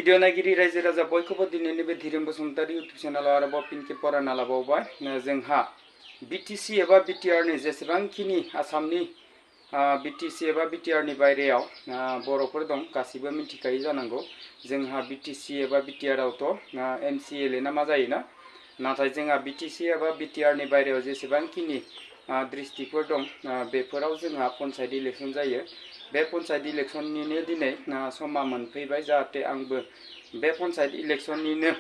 Video नायगिरि रायजो राजा बयखौबो दिनैनि बे धीरेन बसुमतारी इउटुब चेनेलाव आरोबाव फिन खेब बरायना लाबावबाय। जोंहा बिटिसि एबा बिटिआरनि जेसेबांखिनि आसामनि बिटिसि एबा बिटिआरनि बायरायाव बर'फोर दं गासिबो मिथिखायो जानांगौ। जोंहा बिटिसि एबा बिटिआरआवथ' एमसिएलए ना मा जायोना, नाथाय जोंहा बिटिसि एबा बिटिआरनि बायरायाव जेसेबांखिनि डिस्ट्रिक्टफोर दं बेफोराव जोंहा पन्चायत इलेक्शन जायो। बे पन्चायत इलेक्शननिनो दिनै समा मोनफैबाय, जाहाथे आंबो बे पन्चायत इलेक्शननिनो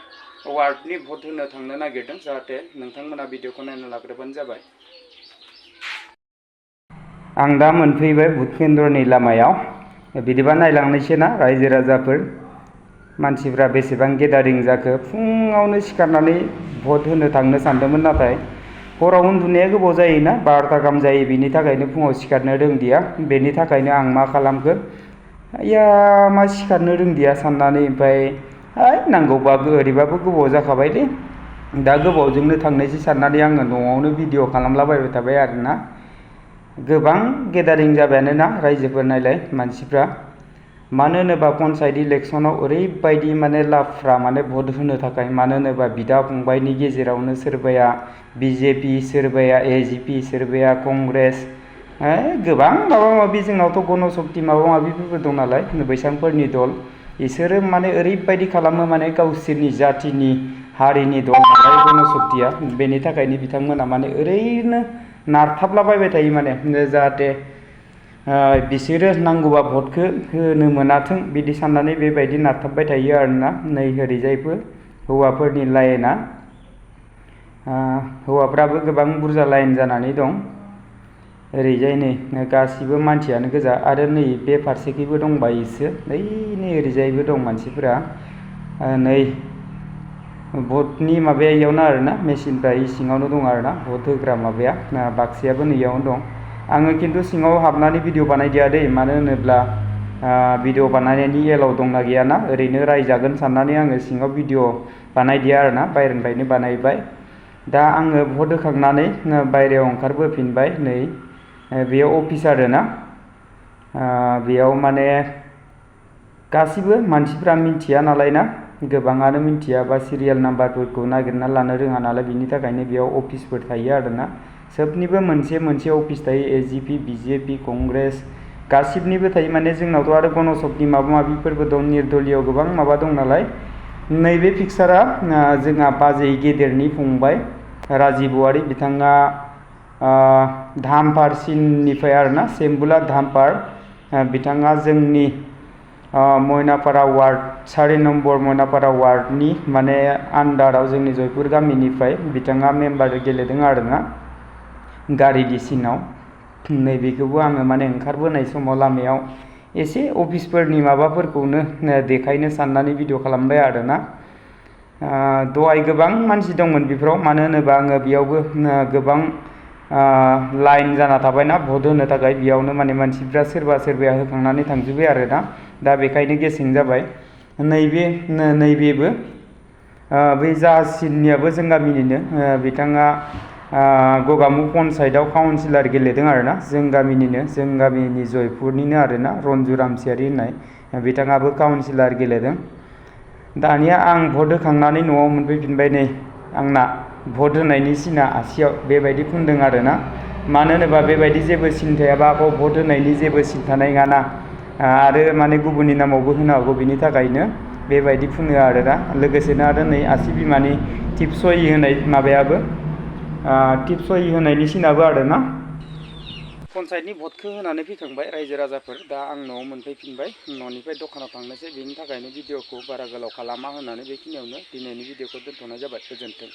वार्डनि भट होनो थांनो नागिरदों। जाहाथे नोंथांमोना भिडिअखौ नायना लाग्रोबानो जाबाय। आं दा मोनफैबाय भट केन्द्रनि लामायाव। बिदिबा नायलांनोसै ना रायजो राजाफोर, मानसिफ्रा बेसेबां गेदारिं जाखो। फुङावनो सिखारनानै भट होनो थांनो सानदोंमोन, नाथाय हराव उन्दुनाया गोबाव जायोना, 12टा गाहाम जायो। बिनि थाखायनो फुङाव सिखारनो रोंदिया। बेनि थाखायनो आं मा खालामखो, मा सिखारनो रोंदिया साननानै ओमफ्राय नांगौबा ओरैबाबो गोबाव जाखाबायलै, दा गोबावजोंनो थांनोसै साननानै आङो न'आवनो भिडिअ खालामलाबायबाय थाबाय आरोना। गोबां गेदारिं जाबायानोना रायजोफोर, नायलाय मानसिफ्रा। मानो होनोबा पन्चायत इलेक्शनाव ओरैबायदि माने लाफरा माने भट होनो थाखाय। मानो होनोबा बिदा फंबायनि गेजेरावनो सोरबाया बिजेपि, सोरबाया एजिपि, सोरबाया कंग्रेस, गोबां माबा माबि। जोंनावथ' गणशक्ति माबा माबिफोरबो दं नालाय, बैसांफोरनि दल। बिसोरो माने ओरैबायदि खालामो, माने गावसोरनि जातिनि हारिनि दल नालाय गणशक्तिया। बेनि थाखायनो बिथांमोना माने ओरैनो नारथाबलाबायबाय थायो, माने जाहाथे बिसोरो नांगौबा भटखौ होनो मोनाथों बिदि साननानै बेबायदि नारथाबबाय थायो आरोना। नै ओरैजायबो हौवाफोरनि लाइना, हौवाफ्राबो गोबां बुरजा लाइन जानानै दं। ओरैजाय नै गासिबो मानसियानो गोजा। आरो नै बे फारसेखैबो दंबायोसो, नै ओरैजायबो दं मानसिफोरा। नै भटनि माबाया इयावनो आरोना, मेसिनफ्रा सिङावनो दं आरोना, भट होग्रा माबाया, बाक्सायाबो नैयावनो दं। आङो खिन्थु सिङाव हाबनानै भिडिअ बानायदिया दै। मानो होनोब्ला भिडिअ बानायनायनि एलाव दंना गैयाना, ओरैनो रायजागोन साननानै आङो सिङाव भिडिअ बानायदिया आरोना, बायहेरानिफ्रायनो बानायबाय। दा आङो भट होखांनानै बायहेरायाव ओंखारबोफिनबाय। नै बेयाव अफिस आरोना, बेयाव माने गासिबो मानसिफ्रा मिन्थिया नालाय ना, गोबाङानो मिन्थिया बा सिरियाल नाम्बारफोरखौ नागिरना लानो रोङा नालाय, बिनि थाखायनो बेयाव अफिसफोर थायो आरोना। सोबनिबो मोनसे मोनसे अफिस थायो, एजिपि, बिजेपि, कंग्रेस, गासिबनिबो थायो। माने जोंनावथ' आरो गणशक्ति माबा माबिफोरबो दं, निर्दलीय गोबां माबा दं नालाय। नैबे पिक्सारा जोंहा बाजै गेदेरनि फंबाय राजिब औवारि, बिथाङा धामपारसिननिफ्राय आरोना, सेम्बुला धामपार। बिथाङा जोंनि मयनापारा वार्ड 4 नम्बर मयनापारा वार्डनि माने आन्डाराव, जोंनि जयपुर गामिनिफ्राय बिथाङा मेम्बार गेलेदों आरोना, गारि डिसिनाव। नैबेखौबो आङो माने ओंखारबोनाय समाव लामायाव एसे अफिसफोरनि माबाफोरखौनो देखायनो साननानै भिडिअ खालामबाय आरोना। दहाय गोबां मानसि दंमोन बेफोराव। मानो होनोबा आङो बेयावबो गोबां लाइन जाना थाबायना भट होनो थाखाय। बेयावनो माने मानसिफ्रा सोरबा सोरबाया होखांनानै थांजोब्बाय आरोना, दा बेखायनो गेसें जाबाय। नैबेबो बै जाहासिननियाबो जों गामिनिनो, बिथाङा गगामुख पन्चायतआव काउन्सिलर गेलेदों आरोना, जों गामिनि जयपुरनिनो आरोना, रन्जु रामसियारि होननाय, बिथाङाबो काउन्सिलर गेलेदों। दानिया आं भट होखांनानै न'आव मोनफैफिनबाय। नै आंना भट होनायनि सिना आसियाव बेबायदि फुनदों आरोना। मानो होनोबा बेबायदि जेबो सिन थायाबा भट होनायनि जेबो सिन थानाय नङाना, आरो माने गुबुननि नामावबो होनो हागौ, बिनि थाखायनो बेबायदि फुनो आरोना। लोगोसेनो आरो नै आसि बिमानि टिप सहि होनाय माबायाबो, टिप सहि होनायनि सिनाबो आरोना। पन्चायतनि भटखौ होनानै फैखांबाय रायजो राजाफोर। दा आं न'आव मोनफैफिनबाय, न'निफ्राय दखानाव थांनोसै। बेनि थाखायनो भिडिअखौ बारा गोलाव खालामा होननानै बेखिनियावनो दिनैनि भिडिअखौ दोनथ'नाय जाबाय। गोजोन्थों।